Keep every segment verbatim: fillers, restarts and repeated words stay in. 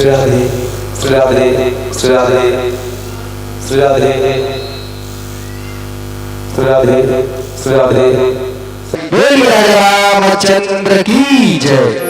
राधे, श्री राधे, श्री राधे, श्री राधे, श्री राधे, श्री राधे। बोलिए राधे रामचंद्र की जय।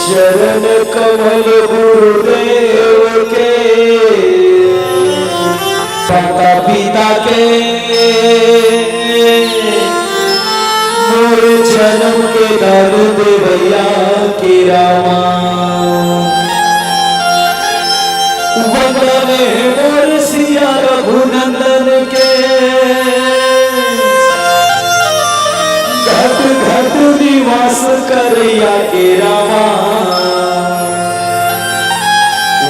शरण कमल गुरुदेव के, माता पिता के, मोर जन्म के दान देवैया के रामा। वंदन हे मोर सिया रघुनंदन के, घट घट निवास करैया के रामा।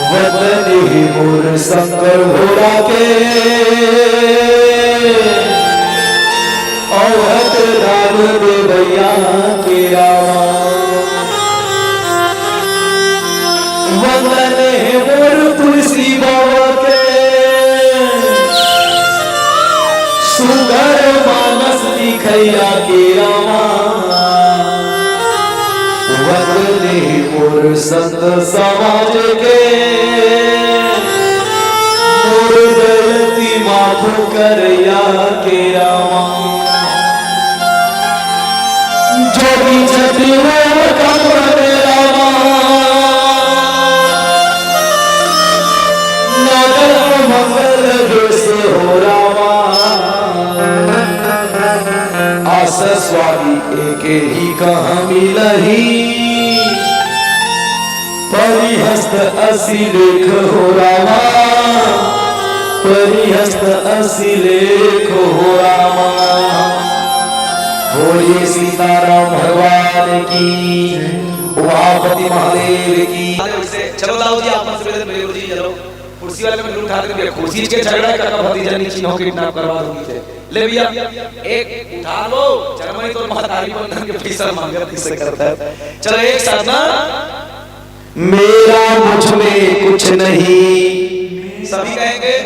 वंदन हे मोर शंकर भोला के, अवध राम देवैया के रामा। वंदन हे मोर तुलसी बाबा के, सुंदर मानस लिखैया के रामा। वंदन हे मोर संत समाज के, मोर गलती माफ करैया के रामा। जोगी जति मोर कंवर रामा, नगर मंगल बेस हो रामा। आस स्वामी एक ही कहाँ मिलही, परिहस्त असी लेख हो रामा, परिहस्त असी लेख हो रामा। बोलिए सीताराम भगवान की, उमापति महादेव की। चलो लाओ जी, आप मन से मिले, मेरे गुरु जी, चलो। कुर्सी वाले मन उठा दे भैया, कुर्सी के झगड़ा है, काका भतीजा नहीं चिन्हो, किडनैप करवा दूंगी ते। ले भैया, एक उठा लो, जर्मनी तो महतारी बंधन के पैसा मांगत, किससे करता है? चलो एक साथ ना। मेरा मुझ में कुछ नहीं, सभी कहेंगे,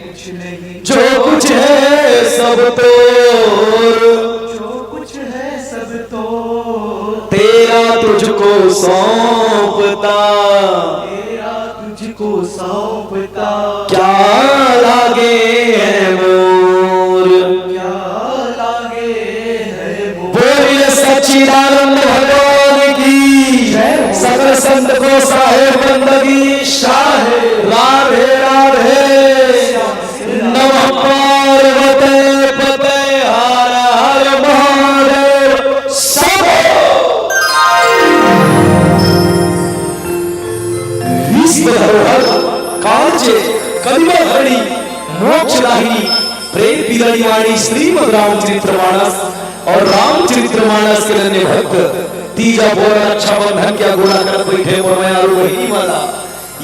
कुछ नहीं। जो कुछ है सब तोर, जो कुछ है सब तोर। तेरा तुझको सौंपता, तेरा तुझको सौंपता। क्या लागे है मोर, क्या लागे है मोर। बोलिए सच्चिदानंद भगवान की, जय। सकल संत को साहेब बंदगी, शाह। राधे राधे। नमः पार्वते पते, हर हर महादेव। सब विश्व धरोहर कांचे कलिमा धरणी मोक्ष दाहिनी प्रेम पिदानी वाणी श्रीमद रामचरित्र मानस और रामचरित्र मानस के धन्य भक्त तीजा पोर रक्षाबंधन के अगुवाई करत बैठे मोर मयारू बहिनी मन ला।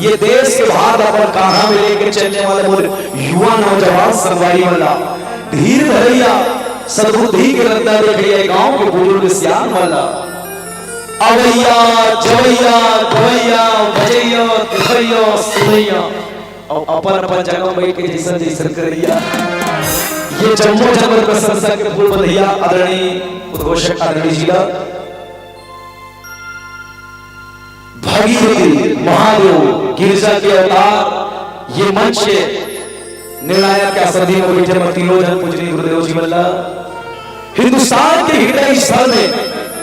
ये देश के भार अपन कांधा में लेके चलने वाले मोर युवा नौजवान संगवारी मन ला, धीर धरैया, सद्बुद्धि के रद्दा देखैया, गांव के बुजुर्ग सियान मन ला, अवैया, जवैया, गवैया, बजैया, दिखैया, सुनैया, अउ अपन अपन जगह में बइठ के जइसन जइसन करइया, ये जम्मो जम्मो प्रशंसा के फूल बधइया आदरणीय उद्घोषक आदरणीय जी ला। भगीरथी महादेव गिरजा के अवतार, ये मंच के निर्णायक के आसंदी में बइठे मरती लोग जन पूजनीय गुरुदेव जी मन ला। हिंदुस्तान के हृदय स्थल में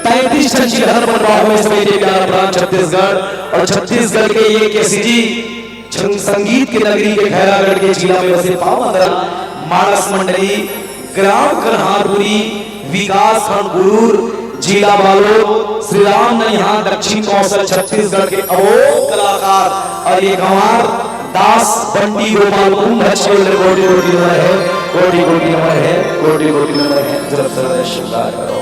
तैंतीस ठन चिल्हर बनवाहू में से एक प्यारा प्रांत छत्तीसगढ़, अउ छत्तीसगढ़ के ये केसी जी छंग संगीत के नगरी के खैरागढ़ के जिला में बसे पावन मानस मंडली, ग्राम कन्हारपुरी, विकास खंड गुरूर, जिला बालोद, श्री राम नैहा, दक्षिण कौशल, छत्तीसगढ़ के अमोघ कलाकार अउ ये गंवार दास बंटी गोपाल कुंभच के कोटि कोटि नमन हे, कोटि कोटि नमन हे, कोटि कोटि नमन हे। जब सदा श्रृंगार करो।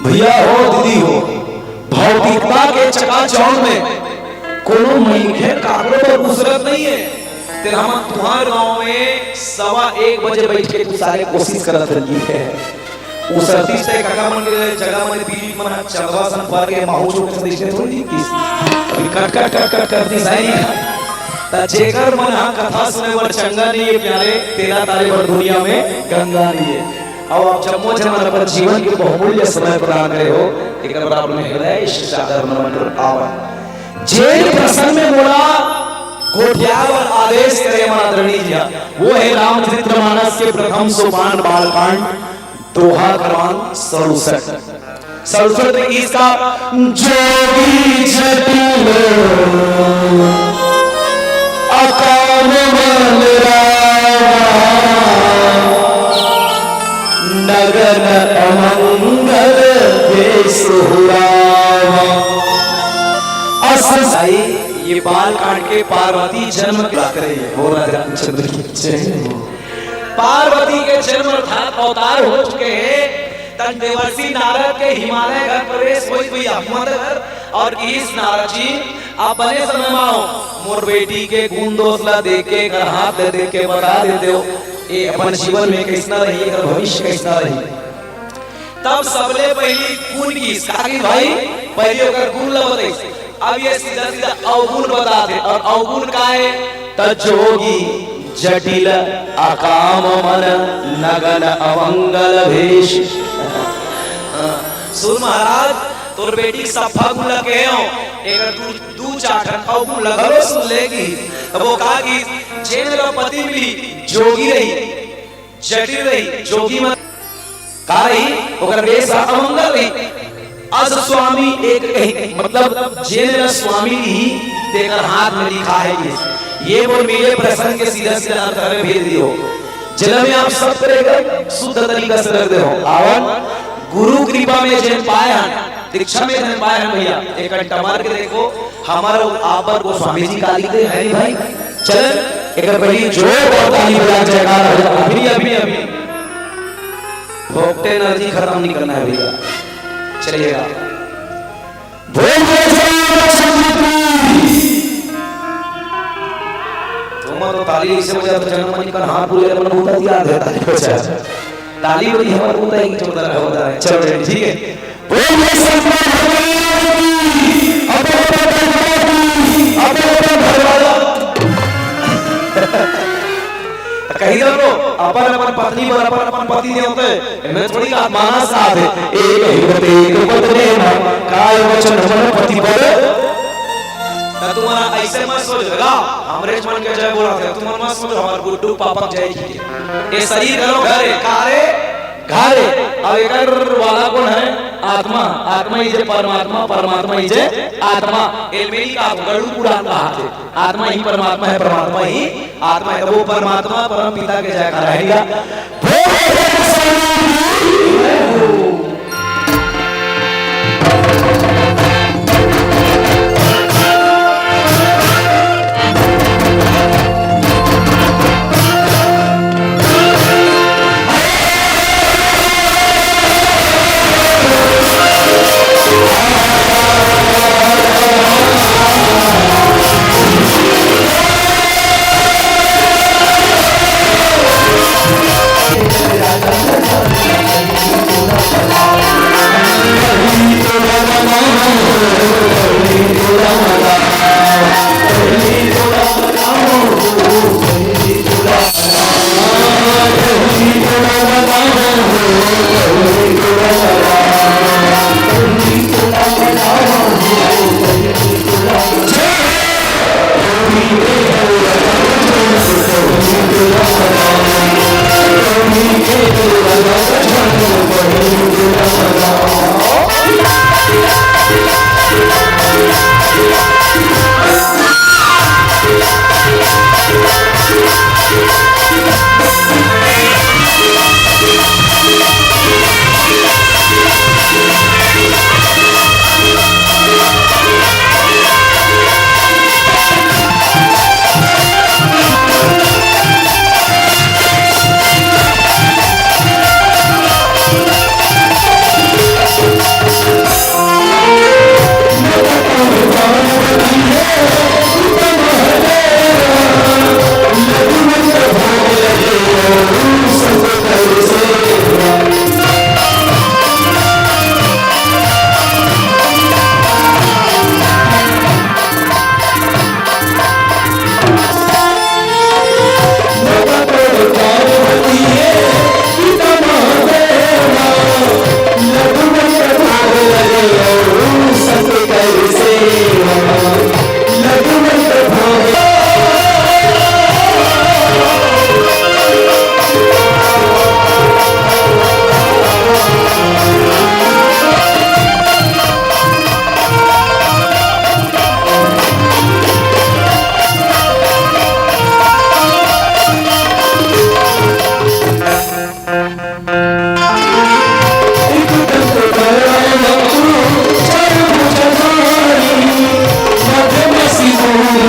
भइया हो, दीदी हो, भौतिकता के चकाचौंध में कोनो मनखे काकरो बर उसरत नइ हे। तेन हमन तुंहर गांव में सवा एक बजे बइठ के कुसारे कोशिश करत रहिए हे। उसरतिस ते कका मन के जगह मन बीबी मन ह चंदवा सन पर के माहू चुप कर दिस थोड़ी किस। अभी कट कट कट कट कर दिस हे। त जेकर मन ह कथा सुने बर चंगा नइ हे प्यारे, तेला तारे बर दुनिया में गंगा नइ हे। अउ आप जम्मो झन मन अपन जीवन के बहुमूल्य समय प्रदान करे हो, एकर बर आप मन हृदय से सादर नमन करो। आवन। जेन प्रसंग में मोला गोठियाए बर आदेश करे मन आदरणीय जी हा, वो हे रामचरित मानस के प्रथम सोपान बालकांड, दोहा क्रमांक सड़सठ। सड़सठ में इसका जोगी जटिल अकाम मन रावा, नगन अमंगल बेसुरावा। अस भाई, ये बाल कांड के पार्वती जन्म की बात रही है। बोला रामचंद्र की जय हो। पार्वती के जन्म अर्थात अवतार हो चुके हैं। तन देवर्षि नारद के हिमालय घर प्रवेश होई हुई अहमद घर और इस नारद जी आप बने समय में आओ, मोर बेटी के गुण दोष ला देख के, एकर हाथ ले देख के बता देते हो, ये अपन जीवन में कैसना रही, एकर भविष्य कैसना रही। तब सबले पहली गुण की साकिब भाई, पहली ओकर गुण ला बताई। अब ये सीधा सीधा अवगुण बतात हे, और अवगुण का है? त जोगी जटिल अकाम मन नगन अमंगल भेष। सुन महाराज, तोर बेटी के सफा गुण ला कहे हो, एकर दू, दू चार ठन अवगुण ला घलो सुन लेगी। तब वो कहा कि जेन ला पति मिली, जोगी रही, जटिल रही, जोगी मन का रही, ओकर वेश ह अमंगल रही। अस स्वामी एक कही, मतलब जेन ला स्वामी ही तेकर हाथ में लिखा है कि ये बोल मिले प्रसंग के सीधा सीधा अर्थ हमें भेज दियो। जल में आप सब करेगा शुद्ध तरीका से रख दे हो। आवन गुरु कृपा में जेन पाए हन, दीक्षा में जेन पाए हन भैया, एक घंटा मार के देखो, हमारा ऊपर को स्वामी जी का लिखते हैं भाई। चल, एक बारी जोर और ताली बजा, जयकार हो जाए। अभी, अभी, अभी। फोकटे एनर्जी खत्म नहीं करना है भैया। चलिएगा। बोल जय श्री रामचंद्र की। तुम तो ताली इसे बजा तो जन्म मन का हाथ पूरे मन होता दिया दे ताली बजा। ताली बड़ी हमारे होता है कि जोरदार होता है। चलो रे, ठीक है। बोल जय शंकर भगवान की। अपन अपन घर वाला की। अपन अपन घर वाला। कही दो लो, अपन अपन पत्नी पर अपन अपन पति देव होते, इनमें थोड़ी का मानस साथ है। एक ही व्रत एक पत्नी में, काय वचन मन पति पर। त तुम्हारा ऐसे मत सोच लगा, हमरे मन के जय बोला थे, तुम्हारा मत सोच हमारे गुड्डू पापा जय जी। ये शरीर घलो घर है, का रे? घर है। अब एकर वाला कौन है? आत्मा। आत्मा ही जे परमात्मा, परमात्मा ही जे आत्मा। एलमेरी का गरुड़ पुराण कहा थे, आत्मा ही परमात्मा है, परमात्मा ही आत्मा है। तो वो परमात्मा परम पिता के जयकारा है।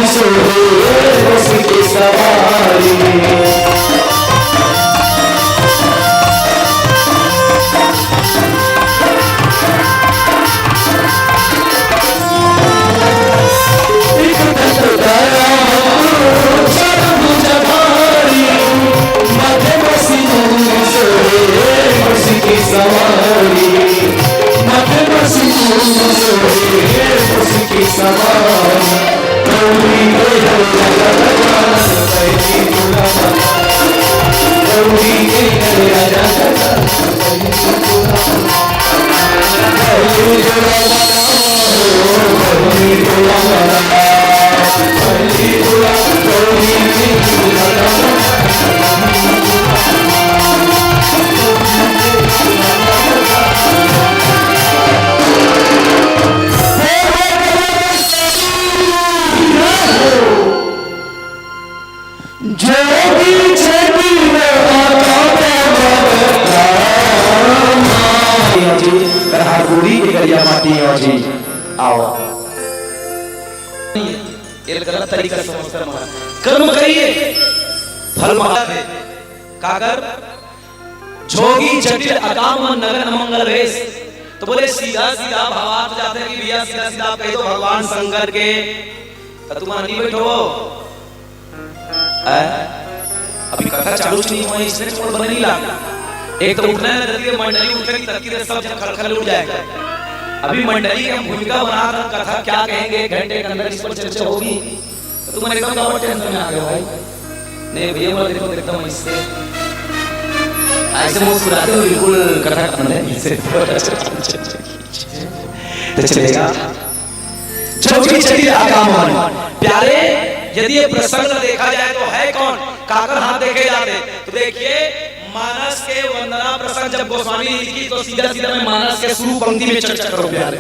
सोहे उसकी सवारी। एक दंत दया, चार भुजा भारी, माथे पर सिंदूर सोहे उसकी सवारी। माथे पर सिंदूर सोहे उसकी सवारी। जोगी छठी में आता जी, करहार गुड़ी के गरिया माटी हो जी। आओ। ये गलत तरीका से समझता है। कर्म करिए, फल मांगते। काकर? जोगी जटिल अकाम मन नगन अमंगल भेष। तो बोले सीधा सीधा भावार्थ जाते कि भैया सीधा सीधा आप कह दो भगवान शंकर के, तो तुम नहीं बैठो। हैं? अभी कथा चालू नहीं हुई, इसने चोर बने नहीं लाग। एक तो उठना है, धरती के मंडली उठेगी, धरती के सब जन खलखल उठ जाएगा। अभी मंडली की हम भूमिका बना रहे हैं, कथा क्या कहेंगे, एक घंटे के अंदर इस पर चर्चा होगी। तो तुम एकदम गड़बड़ टेंशन में आ गए भाई। नहीं भैया, बोला देखो, एकदम इससे ऐसे मुस्कुराते हो, बिल्कुल कथा खत्म है इससे। तो चलेगा। जोगी जटिल अकाम मन। प्यारे, यदि ये प्रसंग देखा जाए तो है कौन? काकर हाथ देखे जाते। तो देखिए, मानस के वंदना प्रसंग जब गोस्वामी जी लिखी तो सीधा सीधा मैं मानस के शुरू पंक्ति में चर्चा करूं प्यारे।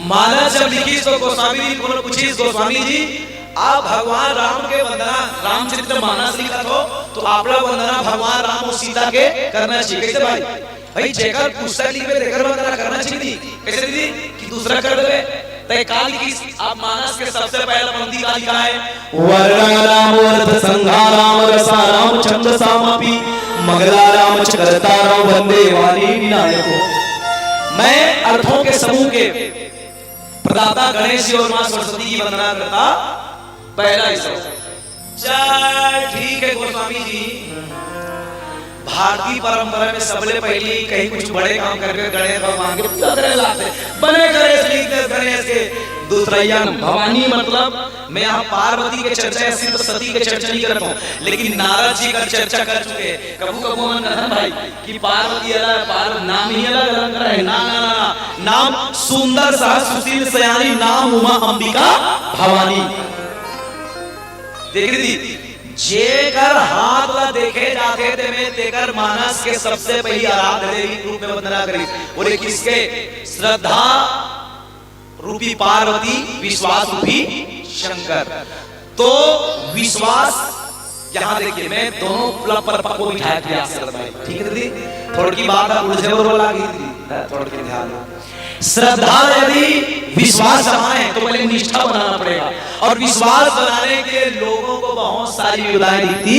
मानस जब लिखी तो गोस्वामी जी को पूछी, गोस्वामी जी, आप भगवान राम के वंदना, रामचरित मानस लिखत हो, तो आपला वंदना भगवान राम और सीता के करना चाहिए। कैसे भाई? भाई, जेकर पुस्तक लिखबे, तेकर वंदना करना चाहिए नहीं। कैसे दीदी? कि दूसरा कर देबे। तय का लिखिस? आप मानस के सबसे पहला पंक्ति का लिखा है, वर्णा राम अर्थ संघा राम रसा राम छंद सामपि, मगला राम च कर्ता राम वंदे वाणी विनायको। मैं अर्थों के समूह के प्रदाता गणेश जी और माँ सरस्वती की वंदना करता। पहला ही श्लोक। चल, ठीक है गोस्वामी जी, भारतीय परंपरा में सबले पहली कहीं कुछ बड़े काम करके गणेश भगवान के पूजा करे लाते, बने करे श्री गणेश के। दूसरा यान भवानी, मतलब मैं यहाँ पार्वती के चर्चा या सिर्फ सती के चर्चा नहीं करता हूँ, लेकिन नारद जी का चर्चा कर चुके हैं। कभू कभू मन कहन भाई कि पार्वती अलग, पार्वती नाम ही अलग अलग रहे। ना, ना, ना, ना। नाम सुंदर सहज सुशील सयानी, नाम उमा अंबिका भवानी। देख दीदी, जेकर हाथ ला देखे जाथे, तेमे तेकर मानस के सबसे पहली आराध्य देवी के रूप में वंदना करी। बोले किसके? श्रद्धा रूपी पार्वती, विश्वास रूपी शंकर। तो विश्वास, यहाँ देखिए, मैं दोनों ला परपक्व बिठाया व्यास श्रद्धा में, ठीक है दीदी? थोड़की बात आप उलझे और लागी थी, थोड़की ध्यान दो। श्रद्धा यदि विश्वास जमाए तो पहले निष्ठा बनाना पड़ेगा, और विश्वास बनाने के लिए लोगों को बहुत सारी विधाएं दिखती,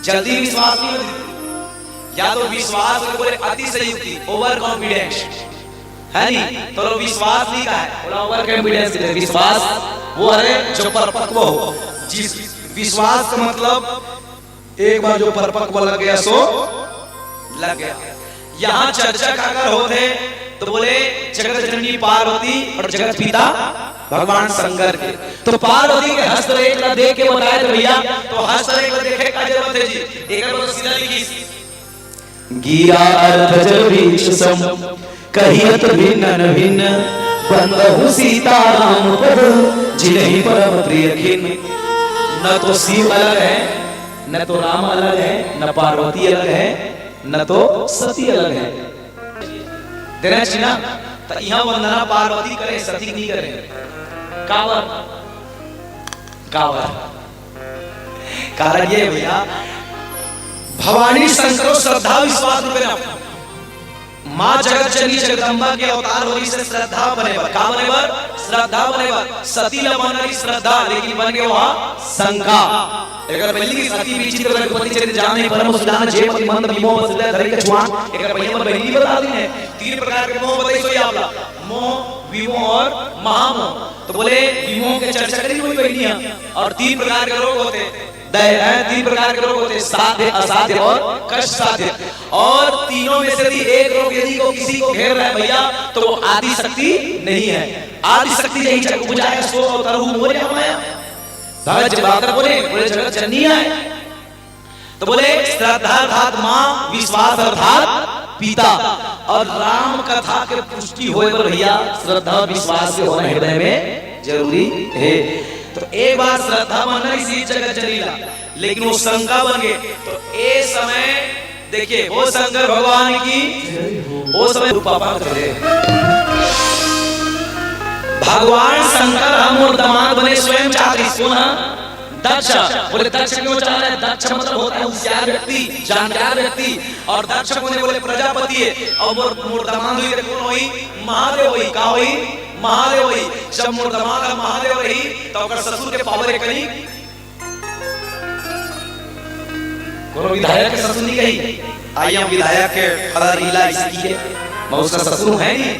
जल्दी विश्वास नहीं होती। या तो विश्वास को बोले अतिशयोक्ति, ओवर कॉन्फिडेंस, है नहीं? तो लोग विश्वास नहीं कहा है, बोला ओवर कॉन्फिडेंस। विश्वास वो है जो परिपक्व हो। जिस विश्वास का मतलब एक बार जो परिपक्व लग गया सो लग गया। यहाँ चर्चा का अगर होते तो बोले जगत जननी पार्वती और जगत पिता भगवान शंकर के। तो पार्वती के हस्तरेख ला देख के बताए तो भैया, तो हस्तरेख ला देखे का जरूरत है जी? एक बार तो सीधा लिखी, गीरा अर्थ जल वृक्ष सम, कहियत भिन्न न भिन्न, बंदहु सीता राम पद, जिनहि परम प्रिय खिन्न। न तो शिव अलग है, न तो राम अलग है, न पार्वती अलग है, न तो सती अलग है। देना चिन्हा, तो यहाँ वंदना पार्वती करे, सती नहीं करे। कावर? कावर? कारण ये है भैया, भवानी शंकर श्रद्धा विश्वास रूपे ना, माँ जगत जननी जगदम्बा के अवतार होने से श्रद्धा बने बर, का बने बर? श्रद्धा बने बर सती ला बनना रहिस श्रद्धा, लेकिन बन गे ओहा शंका। एकर पहिली कि सती विचित्र रघुपति चरित जान नहीं परम सुजान, जे पति मंद विमोह बस हृदय धरि कछुआन। एकर पहिली हमर बहिनी बता दी है, तीन प्रकार के मोह बताई सोई आपला, मोह, विमोह और महामोह। तो बोले विमोह के चर्चा करी हुई बहिनी है, और तीन प्रकार के रोग होते, दया है, तीन प्रकार के रोग होते, साध्य, असाध्य और कष्ट साध्य। और तीनों में से भी एक रोग यदि को किसी को घेर रहा है भैया, तो वो आदि शक्ति नहीं है। आदि शक्ति यही जग उपजाए, सो अवतरहु मोर या माया। भगत जब बात बोले, बोले जगत जननी आए, तो बोले श्रद्धा अर्थात माँ, विश्वास अर्थात पिता। और राम कथा के पुष्टि होए बर भैया श्रद्धा विश्वास के होना हृदय में जरूरी है। तो एक बार श्रद्धा बनना इसी जगत जननी ला, लेकिन वो शंका बन गए। तो ए समय देखिए, वो शंकर भगवान की, वो समय रूपा पात्र थे। भगवान शंकर हम और दमाद बने स्वयं चाहते, सुना दक्ष। बोले दक्ष क्यों चाह रहे हैं? दक्ष मतलब होता है होशियार व्यक्ति, जानकार व्यक्ति। और दक्ष को ने बोले प्रजापति है। और मोर, मोर दमाद हुई, कौन हुई? महादेव हुई। का हुई? महादेव हुई। जब मोर दमाद महादेव रही, तो ओकर ससुर के पावर एक कनी। कोनो विधायक के ससुर नहीं कही, "आई एम विधायक के फला रीला इसकी के, मैं उसका ससुर है नहीं।"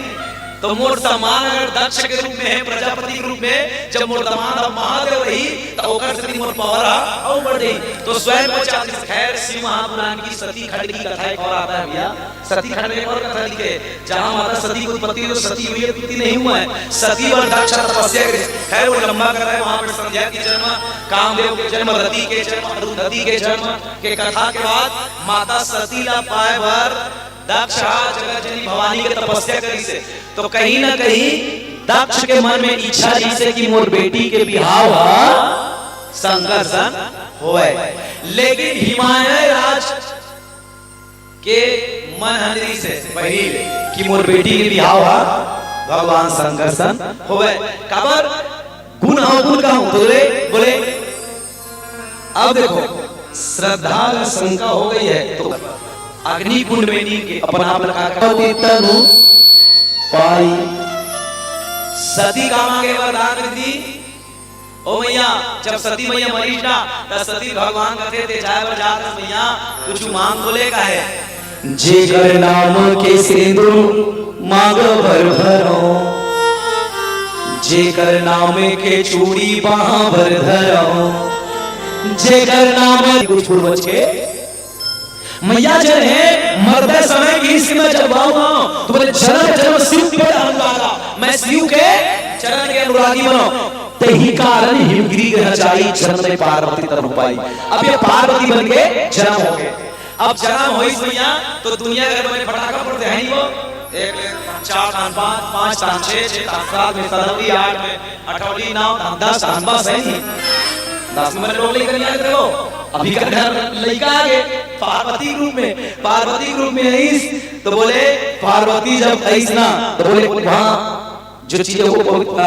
तो मोर समान अगर दक्ष के रूप में है, प्रजापति के रूप में, जब मोर दमाद अब महादेव रही, तो ओकर से मोर पावर आ और बढ़ गई। तो स्वयं बचा, खैर, शिव महापुराण की सती खंड की कथा एक और आता है भैया। सती खंड में एक और कथा लिखे, जहाँ माता सती की उत्पत्ति हुई, सती हुई, उत्पत्ति नहीं हुआ है। सती बर दक्ष तपस्या करे, है वो लंबा कर रहा है, वहाँ पर संध्या की जन्म, कामदेव के जन्म, रति के जन्म, अरुंधति के जन्म के कथा के बाद माता सती ला पाए बर दक्ष हा जगत जननी भवानी के तपस्या करी से। तो कहीं ना कहीं दक्ष के मन में इच्छा रही से कि मोर बेटी के बिहाव हा शंकर सन होए, लेकिन हिमालय राज के मन हंजरी से पहिल कि मोर बेटी के बिहाव हा भगवान शंकर सन होवे। काबर गुण अवगुण कहूं तो बोले, बोले, अब देखो, श्रद्धा अगर शंका हो गई है तो अग्नि कुंड में नहीं के अपना आप लगा कर तनु पाई। सती का मांगे वरदान दी, ओ मैया, जब सती मैया मरीज ना, त सती भगवान कथे ते जाए बर जात हस मैया, कुछ मांग तो ले का है। जेकर नाम के सिंदूर मांग भर भरो, जेकर नाम के चूड़ी बाह भर धरो, जेकर नाम कुछ पूर्वज के मैया जन हे, मरते समय की इसी में जब गाऊंगा, तो बोले, "जन्म जन्म शिव पर अनुरागा, मैं शिव के चरण के अनुरागी बनो।" ते ही कारण हिमगिरी के हंसाई, जन्म में पार्वती तब हो पाई। अब ये पार्वती बन के जन्म हो गए। अब जन्म होई दुनिया, तो दुनिया घर में फटाका पड़ते हैं नहीं वो। एक ले चार तान पाँच, पाँच तान छः, छः तान सात में सदौली आठ में अठौली नौ, धान दस, धान बस है नहीं। दस में लोग लेकर नहीं आते रहो। अभी का घर लड़का आ गए, पार्वती के रूप में, पार्वती के रूप में आईस, तो बोले, पार्वती जब आईस ना, तो बोले, वहाँ जो चीजें वो पवित्र,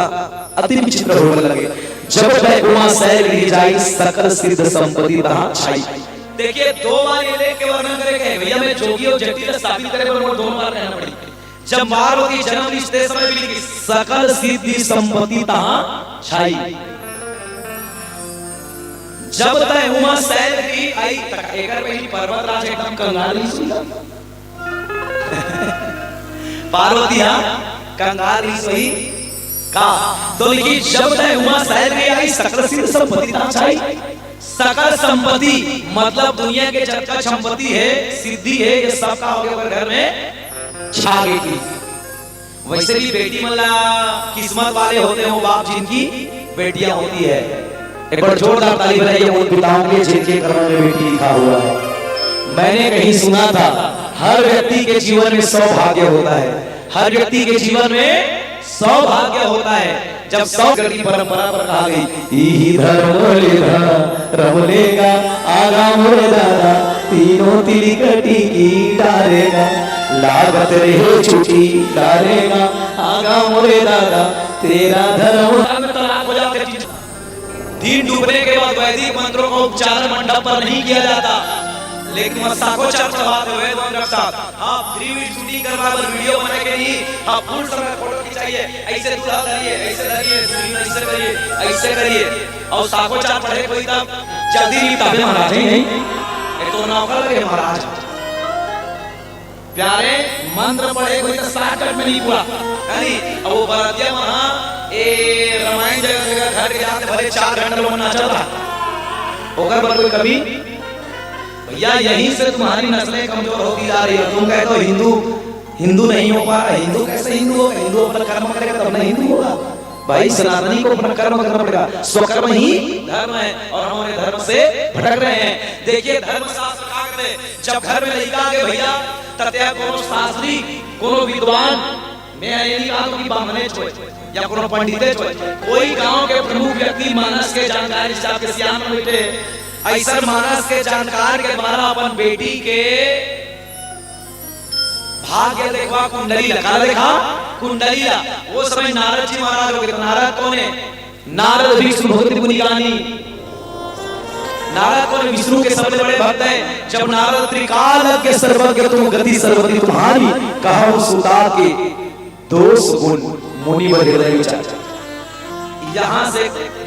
अति विचित्र होने लगे। जब तय उमा सैल गिर जाई, सकल सिद्ध संपत्ति तहाँ छाई। देखिए, दो बार ये लेख के वर्णन करे गए, भैया, मैं जोगी और जटिल स्थापित करे पर दोनों बार कहना पड़ी। जब पार्वती जन्म इस देश में भी लिखी, सकल सिद्धि संपत्ति तहाँ छाई। जब तय उमा सैल की आई, तक एकर पहली पर्वत राज एकदम कंगाल ही सुई। पार्वती हा कंगाल ही सुई का, तो लिखी, जब तय उमा सैल की आई, सकल सिद्ध संपत्ति तहाँ छाई। सकल संपत्ति मतलब दुनिया के जतका संपत्ति है, सिद्धि है, ये सब का हो गया ओकर घर में छा गई थी। वैसे भी बेटी मन ला किस्मत वाले होते हो बाप, जिनकी बेटियां होती है। एक बार जोरदार ताली बजाइए उन पिताओं के जिनके कर्मों में बेटी लिखा हुआ है। मैंने कहीं सुना था, हर व्यक्ति के जीवन में सौभाग्य होता है, हर व्यक्ति के जीवन में सौभाग्य होता है। जब सौ की परंपरा पर कहा गई, "इही धर्म ले धर्म लेगा, आगा मोरे दादा, तीनों तिली कटी की डारेगा, लागत रहे छुट्टी डारेगा, आगा मोरे दादा, तेरा धर्म।" तलाक हो जाते। दिन डूबने के बाद वैदिक मंत्रों का उच्चारण मंडप पर नहीं किया जाता, एक तुम साखोचार चढ़वा दे हुए तुम रख साथ। हाँ, प्री वेडिंग शूटिंग करवा बर वीडियो बना के नहीं। हाँ, फुल समय फोटो खिंचाइए, ऐसे दूल्हा धरिए, ऐसे धरिए, दूल्ही ऐसे करिए, ऐसे करिए। और साखोचार पढ़े कोई तब जल्दी निपटावे महाराज, नहीं, नहीं। ये तो नौकर लगे महाराज। प्यारे मंत्र पढ़े कोई तो सात घंटे में नहीं पूरा। यानी अब वो बरातिया वहाँ ए रामायण जगह जगह घर के जाते भले चार घंटे लोग नाचा था। ओकर पर कोई कमी भैया, यहीं से तुम्हारी नस्लें कमजोर होती जा रही है। तुम कहते हो हिंदू हिंदू नहीं हो पा रहा, हिंदू कैसे हिंदू होगा? हिंदू अपना कर्म करेगा तब ना हिंदू होगा। भाई, सनातनी को अपना कर्म करना पड़ेगा। स्वकर्म ही धर्म है और हमारे धर्म से भटक रहे हैं। देखिए, धर्मशास्त्र का कहते हैं, जब घर में लड़का के भैया तत्या कोनो शास्त्री, कोनो विद्वान, मैं ये नहीं कहा कि बामने छोए या कोनो पंडिते छोए, कोई गांव के प्रमुख व्यक्ति मानस के जानकार हिसाब के सियान बैठे, ऐसा मानस के जानकार के द्वारा अपन बेटी के भाग्य देखवा कुंडली ला, काला देखा? कुंडली ला। वो समय नारद जी महाराज हो गए। तो नारद कौन है? नारद विष्णु भक्ति मुनि ज्ञानी। नारद कौन है? विष्णु के सबसे बड़े भक्त हैं। जब नारद त्रिकालज्ञ सर्वज्ञ तुम गति सर्वति तुम्हारी, कहु सुता के दोष गुण मुनिवर हृदय विचार। यहाँ से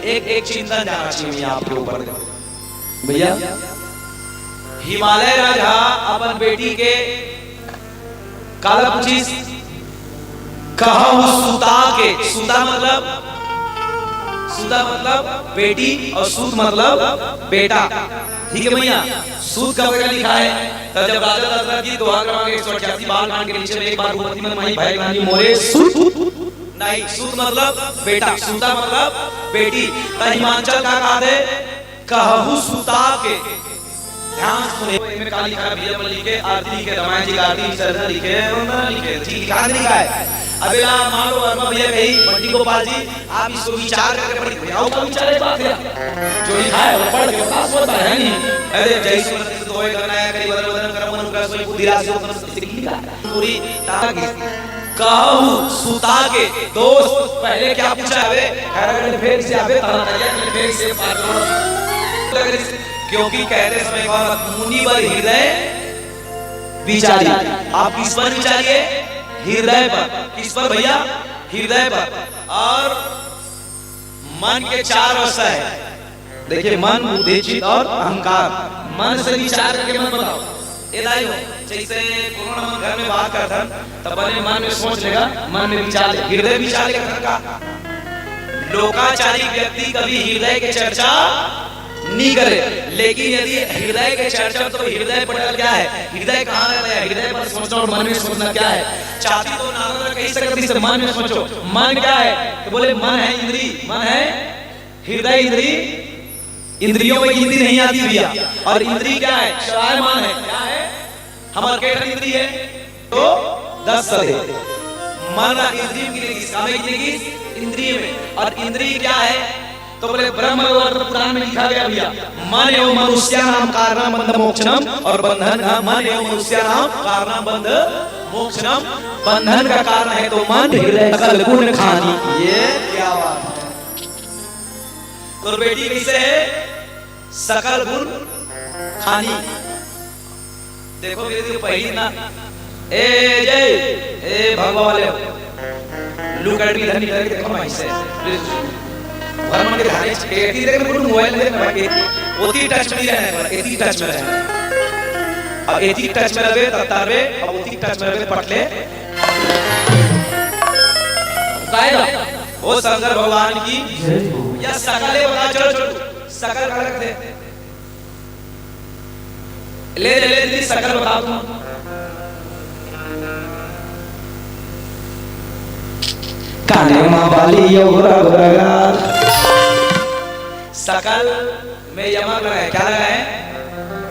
एक एक चिंतन जाना चाहिए आपके ऊपर। भैया, हिमालय राजा अपन बेटी के काला पूछिस, कहु सुता के, सुता मतलब, सुता मतलब बेटी और सुत मतलब बेटा। ठीक है भैया, सुत का वगैरह लिखा है। तो जब राजा दशरथ जी दोहा क्रमांक एक सौ अठासी बाल कांड के नीचे में एक बार भूपति मन माही भय रानी मोरे सुत, नहीं, सुत मतलब बेटा, सुता मतलब बेटी। तो हिमांचल का कहा दे, कहु सुता के। ध्यान सुने, इनमें काली खा भैया मन लिखे, आरती लिखे, रामायण जी का आरती, विसर्जन लिखे, वंदना लिखे, ठीक लिखा नहीं लिखा है। अबेला मान लो वर्मा भैया कही, बंटी गोपाल जी, आप इसको विचार करके पढ़िए। भैया, वो का विचार है, बात है। जो लिखा है, वो पढ़ के पास होता है, नहीं? अरे, जय सुमति से दोहे करना है, करी वदन वदन करम अनुग्रह सोई बुद्धि राशि होता है, लिखा है। पूरी ताकि कहु सुता के दोष, पहले क्या पूछा है? खैरागढ़ फेर से आवे, तारा तरिया के फेर से पार करो। क्योंकि कहते समय कौन मुनिवर हृदय विचारी। आप किस पर विचारिए? हृदय पर। किस पर भैया? हृदय पर। और मन के चार अवस्था है। देखिए, मन, बुद्धि, चित्त और अहंकार। मन से विचार करके मत बताओ। ए दाई हो, जैसे कोनो मन घर में बात करथन, तब बने मन में सोच लेगा, मन में विचार ले, हृदय विचार लेगा घर का। लोकाचारी व्यक्ति कभी हृदय के चर्चा नहीं करे, लेकिन यदि हृदय के चर्चा, तो हृदय पटल क्या है? हृदय कहाँ रहता है? हृदय पर सोचना और मन में सोचना क्या है? चाहती तो नारद कही सकती से मन में सोचो, मन क्या है? तो बोले, मन है इंद्री, मन है हृदय, इंद्री, इंद्रियों में गिनती नहीं आती भैया। और इंद्री क्या है? श्रायमान है। क्या है? हमारे के ठन इंद्री है? तो दस सदे। मन इंद्रिय में गिनेगी, किसका में गिनेगी? इंद्रिय में। और इंद्रिय क्या है? तो बोले, ब्रह्म वैवर्त पुराण में लिखा गया भैया, मन एव मनुष्याणाम कारणम बंध मोक्षणम, और बंधन, हाँ, मन एव मनुष्याणाम कारणम बंध मोक्षणम, बंधन का कारण है तो मन, हृदय सकल गुण खानी। ये क्या बात है? तो बेटी कैसे है? सकल गुण खानी। देखो मेरे, देखो पहली ना, ए जय, ए भगवा वाले हो, लुक एट मी, इधर निकल के देखो मैं ऐसे, प्लीज। भर मन के ध्यान से, एती देख, मेरे मोबाइल देख भाई, एती, ओती टच में रहना है, एती टच में रहना है। अब एती टच में रहे, तब तारवे, अब ओती टच में रहे, पटले। गायब। ओ शंकर भगवान की, या सकल है, बता, चलो, चलो, सकल का रख दे। ले, ले, ले, ले, सकल बता तू। काने मा बाली यो गोरा गोरा गाल। सकल में यमक लगा है, क्या लगा है?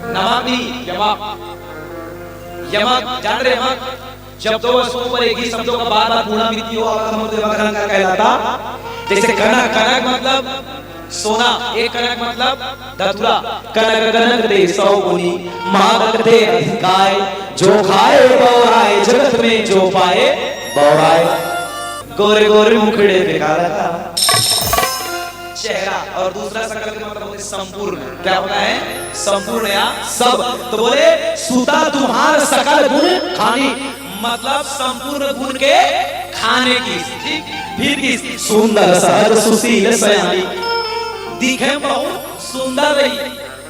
नमक नहीं, यमक। यमक, जान रहे यमक? जब दो वस्तुओं पर एक ही शब्दों का बार बार पुनरावृत्ति हो, अवगम हो, तो यमक अलंकार कहलाता। जैसे कनक, कनक मतलब सोना, एक कनक मतलब धतूरा। कनक कनक दे सौ गुनी, मादक दे अधिकाय। जो खाए बौराए, जगत में जो पाए बौराए। गोरे गोरे मुखड़े पे काला काला। चेहरा, और दूसरा सकल के मतलब होते संपूर्ण। क्या होता है? संपूर्ण या सब। तो बोले, "सुता तुम्हार सकल गुण खानी", मतलब संपूर्ण गुण के खाने की। ठीक, फिर की, "सुंदर सहज सुशील सयानी", दिखे में बहुत सुंदर रही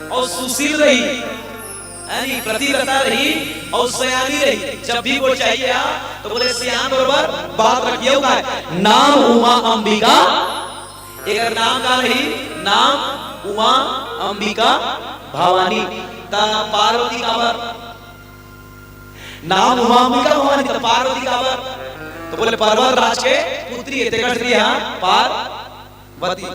और सुशील रही, यानी पतिव्रता रही और सयानी रही। जब भी वो चाहिए आ, तो बोले, "सियान बरोबर बात रखिए का है।" नाम उमा अंबिका, एकर नाम का रही? नाम उमा अंबिका भवानी। त पार्वती काबर? नाम उमा अंबिका भवानी, त पार्वती काबर? तो बोले, "पर्वत राज के पुत्री है, तेकर श्री हा पार्वती।"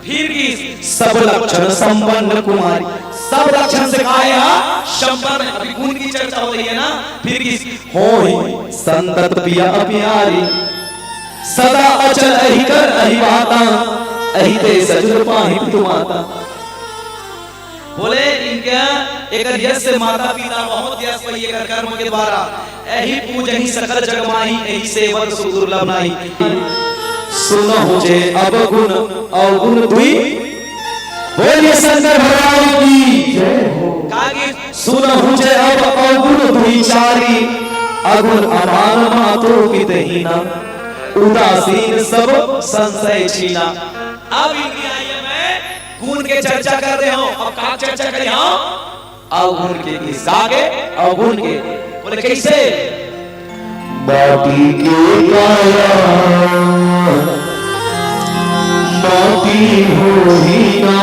फिर की, "सब लक्षण संपन्न कुमारी", सब लक्षण से का है हा संपन्न। अभी गुण की चर्चा हो रही है ना। फिर की, "होई संतत पिया प्यारी, सदा अचल अहि कर अहि बाता, अहि ते सजुल पाहि पितु माता।" बोले, इनके एकर यश से माता पिता बहुत यश पाई एकर कर्म के द्वारा। "एहि पूजहि सकल जग माही, एहि सेवक सुख दुर्लभ नाही।" सुनहु जे अब गुण अवगुण दुई। बोलिए शंकर भगवान की। का गीत? "सुनहु जे अब अवगुण दुई चारी, अगुण अमान मातु पित हीना, उदासीन सब संशय छीना।" अब इनकी आइए मैं गुण के चर्चा कर रहे हो। अब का चर्चा करी हम? अवगुण के, किस आगे? अवगुण के। बोले, "कैसे?" माटी के काया, माटी होही ना,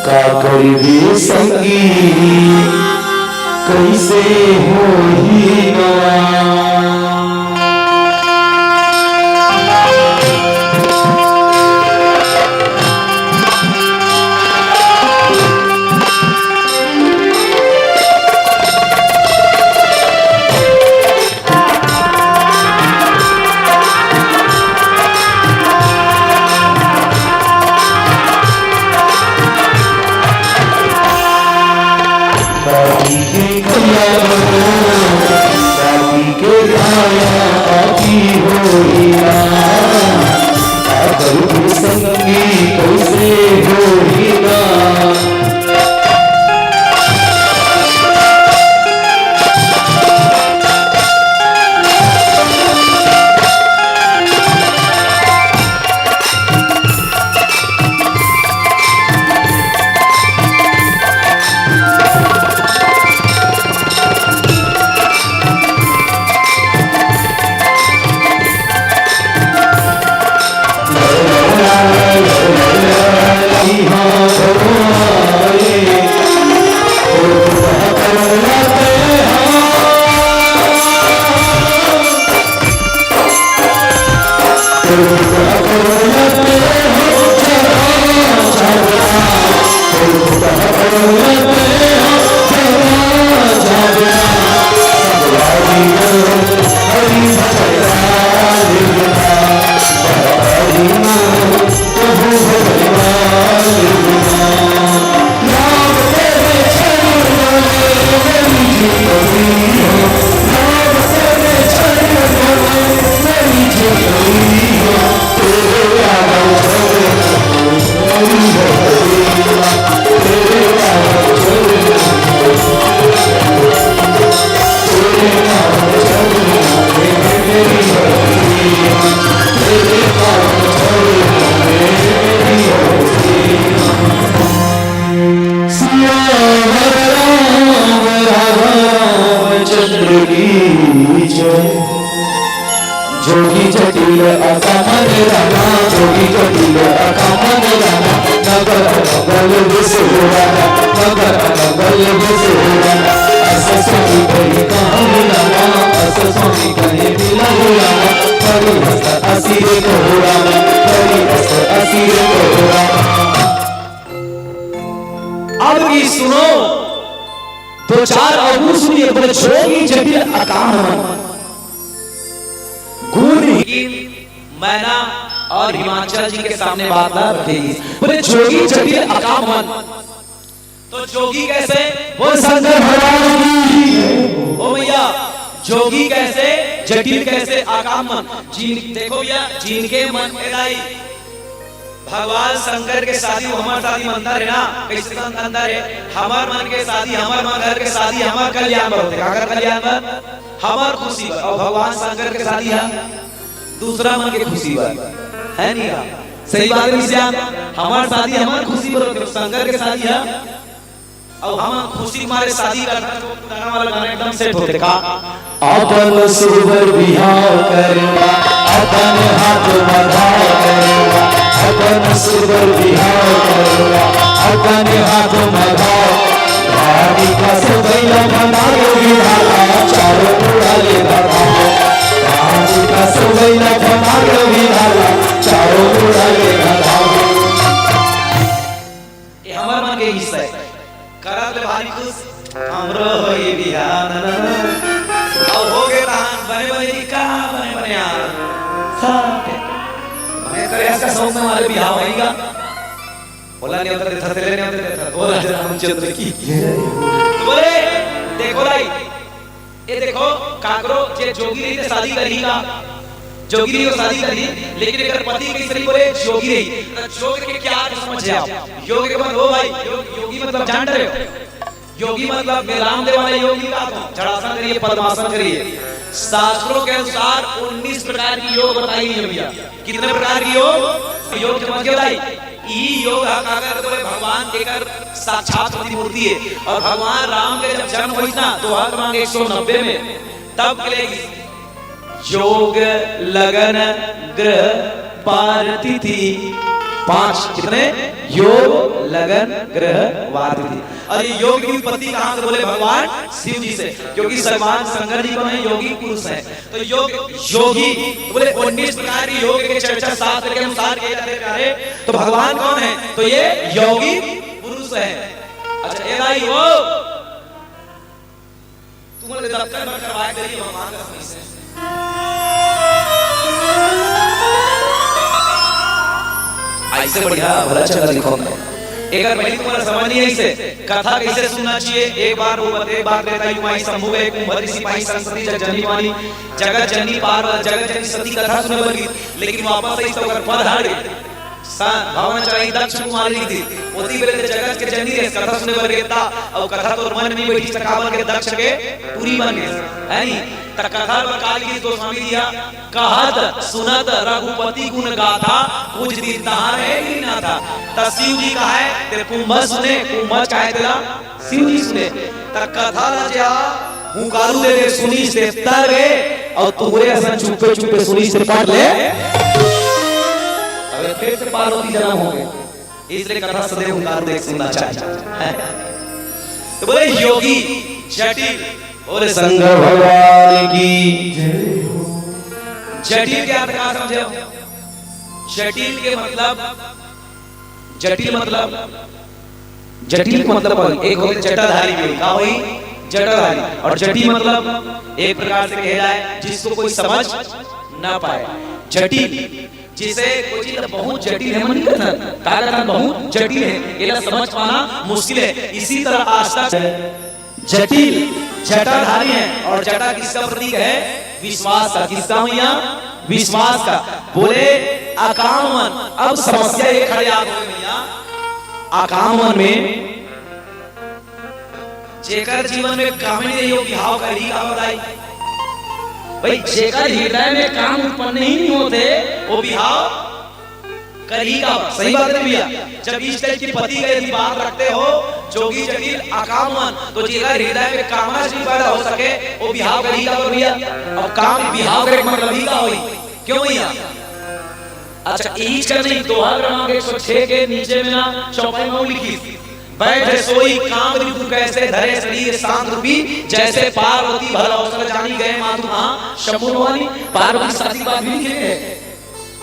का करबे संगी, कैसे होही ना। दादी के काया, दादी के काया, आती होई ना। पागल के संगी कैसे होई ना। सियावर राम राघव रामचंद्र की जय। जोगी जटिल अका मन रामा, जोगी जटिल अका मन रामा, नगर मंगल विसुरामा, नगर मंगल विसुरामा। अस स्वामी कहि कहा मिलावा, अस स्वामी कहि मिलावा, हरि हस्त असिर को रामा, हरि हस्त असिर को रामा। अब की सुनो, दो चार अवगुण सुनिए, बोले, जोगी जटिल अका मन। गुण ही मैना और हिमाचल जी के सामने बात ना रखेगी। बोले, जोगी जटिल अका मन। तो जोगी कैसे? बोल शंकर भगवान की। ओ भैया, जोगी कैसे? जटिल कैसे? अकाम मन। जिन, देखो भैया, जिनके मन में लाई भगवान शंकर के शादी, हमर शादी में अंतर है ना? कैसे अंतर है? हमर मन के शादी, हमर मन घर के शादी, हमर कल्याण बर होथे। काकर कल्याण बर? हमर खुशी बर। और भगवान शंकर के शादी है दूसरा मन के खुशी बर, है नहीं का? सही बात नहीं श्याम? हमर शादी हमर खुशी बर होथे, शंकर के शादी है। और हम खुशी के मारे शादी करथन, तो पुराना वाला गाना एकदम सेट होथे का? अपन सुर बर बिहाव करवा, अपन हाथ म घाव करवा, अपन सुर बर बिहाव करवा, अपन हाथ म घाव। राधिका सजैया भंडार विधाता, चारों मुड़ा ले भगाओ। राधिका सजैया भंडार विधाता, चारों मुड़ा ले भगाओ। ये हमर मन के हिस्सा है। करत ले भारी खुश, हमरो होई बिहान। अब हो गे तहान, बने बने जी, का बने बने यार। साथे। बने करे ऐसा सौंग में हमारे बिहाव होएगा। बोला नहीं होता देता, तेरे नहीं होता देता। बोला राजा रामचंद्र की। तो बोले, देखो भाई, ये देखो, काकरो जे जोगी रही ते शादी करही का? जोगी रही, वो शादी करही, लेकिन एकर पति कइसे रही? बोले, जोगी रही। तो जोग के क्या अर्थ समझे आप? योग के मतलब, ओ भाई, योग, योगी मतलब जान रहे हो? योगी मतलब मैं रामदेव वाला योगी का तो जड़ासन करिए, पद्मासन करिए। शास्त्रों के अनुसार उन्नीस प्रकार की योग बताई है भैया। कितने प्रकार की योग? योग समझ के बताई। ई योग ह काकर बोले भगवान एकर साक्षात प्रतिमूर्ति है। और भगवान राम के जब जन्म होइस ना, दोहा क्रमांक एक सौ नब्बे में, तब के लिए योग, लगन, गृह, वार, तिथि। पांच कितने? योग, लगन, गृह, वार, तिथि। और ये योग की उत्पत्ति कहां से? बोले भगवान शिव जी से, क्योंकि भगवान शंकर जी कौन है? योगी पुरुष है। तो योग, योगी, तो बोले उन्नीस प्रकार की योग के चर्चा शास्त्र के अनुसार किए जाते हैं प्यारे। तो भगवान कौन है? तो ये योगी पुरुष है। अच्छा, ये भाई वो तुमन ले दक्कन भर करवाए करिए भगवान का समय से। ऐसे बढ़िया भला चंगा लिखो। एकर पहली तुम्हारा समझ नहीं आई से कथा कैसे सुनना चाहिए। एक बार वो बते, एक बार त्रेता युग माई शंभु गए कुंभ ऋषि पाई सरस्वती जग जननी भवानी। जगत जननी पार्वती, जगत जननी सती कथा सुने बर गिस, लेकिन वापस आई तो ओकर पद हट गे। सा-, भावना चढ़ाई दक्ष कुमार लिख दी। ओती बेले ते जगत के जननी रहे, कथा सुने बर गे ता, अउ कथा तोर मन में बैठी, त काबर के दक्ष के टूरी बन गे, है नी? त कथा बर का लिखिस गोस्वामी जी ह, कहत सुनत रघुपति गुण गाथा, कुछ दिन तहाँ रहे गिरनाथा। त शिव जी कहाय, ते कुंभ सुने, कुंभ कहाय तेला, शिव जी सुने। त कथा ला जा हुंकारू दे दे सुनिस ते तर गे, अउ तुहरे असन चुप्पे चुप्पे सुनिस ते पट ले। अबे फिर से पार्वती जन्म हो गे। इसलिए कथा सदैव हुंकारू दे के सुनना चाहिए। तो बोले योगी जटिल, बोले शंकर भगवान की। जटिल के अर्थ का समझे हो? जटिल के मतलब, जटिल मतलब, जटिल के मतलब होई, एक होई जटाधारी भी होई, का होई? जटाधारी। और जटिल मतलब एक प्रकार से कहे जाए जिसको कोई समझ ना पाए। जटिल, जैसे कोई चीज बहुत जटिल है, मन नहीं कहता, का कहता बहुत जटिल है, एला समझ पाना मुश्किल है। इसी तरह आज तक जटिल जटाधारी है, और जटा किसका प्रतीक है? विश्वास का। किसका भैया? विश्वास का। बोले अकाम मन, अब समस्या ये खड़े आ गए भैया, अकाम मन में जेकर जीवन में काम ही नहीं हो, बिहाव करही का बताई? भाई, जेकर हृदय में काम उत्पन्न ही नहीं होते, वो बिहाव करही का? सही बात है भैया। जब इस टाइप की पति का यदि बात रखते हो, जोगी जटिल अकाम मन, तो जेकर हृदय में कामना नहीं पैदा हो सके, वो बिहाव करही का भैया? अब काम बिहाव करे के मतलब ही का होई? क्यों भैया? अच्छा, यही चीज नहीं, दोहा क्रमांक एक सौ छह के नीचे में ना चौपाई में लिखिस, बैठे सोई काम रिपु कैसे, धरे शरीर शांत रूपी जैसे, पार्वती भला अवसर जानी गए मातु कहाँ शंभु भवानी। पार्वती शादी के बाद भी लिखे हैं।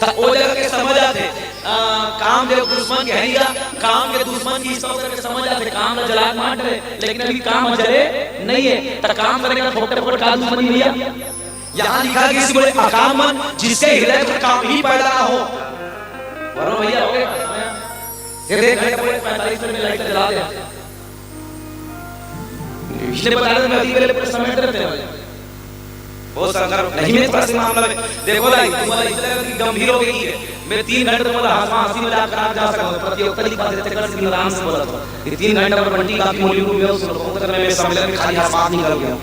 त ओ जगह के समझ आथे, आ, कामदेव दुश्मन के हइया, काम के दुश्मन की इस अवसर के समझ आथे, काम ला जला के मार डरे, लेकिन अभी काम जले नहीं है, त काम करे का फोकट फोकट का दुश्मनी भैया। यहाँ लिखा कि इसी बड़े अकाम मन जिसके हृदय पर काम ही पैदा ना हो। वरुण भैया हो गया। ये देख घंटे पूरे पैंतालीस मिनट में लाइट जला दे। इसने बता दें, मैं अभी पहले पूरे समय रहते हैं। वो शंकर नहीं, मैं थोड़ा सा मामला में देखो दाई, तुम्हारा इस तरह की गंभीर हो गई है। मैं तीन घंटे तुम्हारा हंसवा हंसी मजाक करा जा सकता हूँ, प्रतियोगिता लिखवा देते कर, लेकिन आराम से बोला था कि तीन घंटे पर बंटी काफी मोली को मैं सुन रहा हूँ, तो मैं सम्मेलन में खाली हाथ बात निकल गया।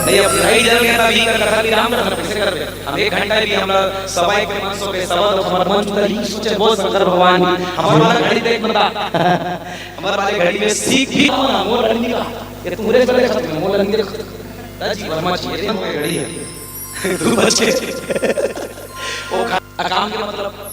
नहीं, अब रही जल गया था, अभी कर कथा विराम रखना, कैसे कर रहे? हम एक घंटा भी हमारा सभा के मंच पे सभा तो हमारा मंच उधर ही सोचे, वो शंकर भगवान की हमारे वाला घड़ी देख बता। हमारे वाले घड़ी में सीख भी होना, वो लड़ने का, ये तू रे चले खत्म, वो लड़ने का। दाजी वर्मा जी, ये तो हमारी घड़ी है। तू बच के। वो खा-, अकाम के मतलब,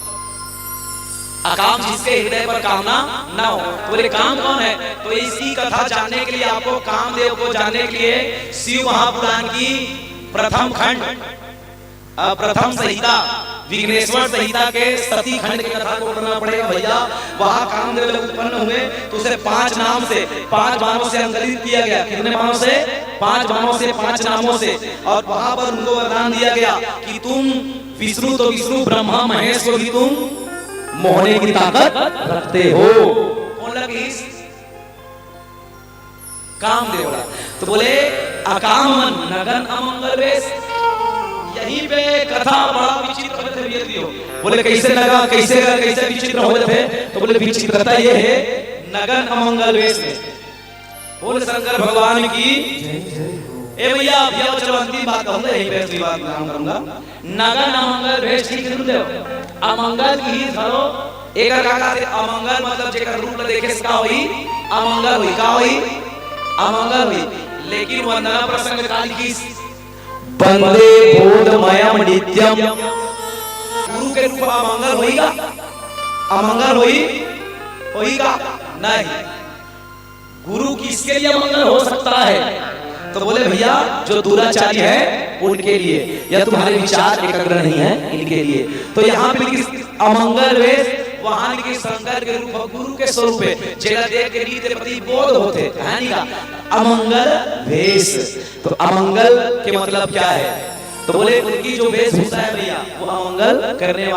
अकाम जिसके हृदय पर कामना ना हो। तो बोले काम कौन है? तो इसकी कथा जानने के लिए, आपको कामदेव को जानने के लिए शिव महापुराण की प्रथम खंड, अ, प्रथम संहिता, विघ्नेश्वर संहिता के सती खंड की कथा को पढ़ना पड़ेगा भैया। वहां कामदेव जब उत्पन्न हुए तो उसे पांच नाम से, पांच बाणों से अंकित किया गया। कितने बाणों से? पांच बाणों से, पांच नामों से। और वहां पर उनको वरदान दिया गया कि तुम विष्णु तो विष्णु, ब्रह्मा महेश को भी तुम मोहने की ताकत रखते हो। कौन लगी? कामदेव ला। तो बोले, "अकाम मन नगन अमंगल वेश।" यहीं पे कथा बड़ा विचित्र होते हुए दियो। बोले, "कैसे नगा, कैसे गा, कैसे विचित्र हो जाते?" तो बोले, "विचित्रता ये है, नगन अमंगल वेश में।" बोल शंकर भगवान की। ए भैया, भैया, चलो अंतिम बात कहूंगा, यहीं पे अंतिम बात नाम करूंगा। नगन अमंगल भेष ठीक सुन लो। अमंगल की ही धरो, एकर का कहते अमंगल, मतलब जेकर रूप ला देखे से का होई? अमंगल होई। का होई? अमंगल होई। लेकिन वंदना प्रसंग काल की वंदे बोधमयम नित्यम। गुरु के रूप अमंगल होई का? अमंगल होई? होई का? नहीं। गुरु किसके लिए मंगल हो सकता है? तो बोले, "भैया, जो दुराचारी है उनके लिए, या तुम्हारे विचार एकाग्र नहीं है इनके लिए।" तो यहाँ पे लिखी अमंगल वेश, वहां लिखी शंकर के रूप, गुरु के स्वरूप है। जेला देख के नीत पति बोध होते, है नी का? अमंगल वेश। तो अमंगल के मतलब क्या है? तो बोले, उनकी जो वेशभूषा है भैया, वो अमंगल करने वाली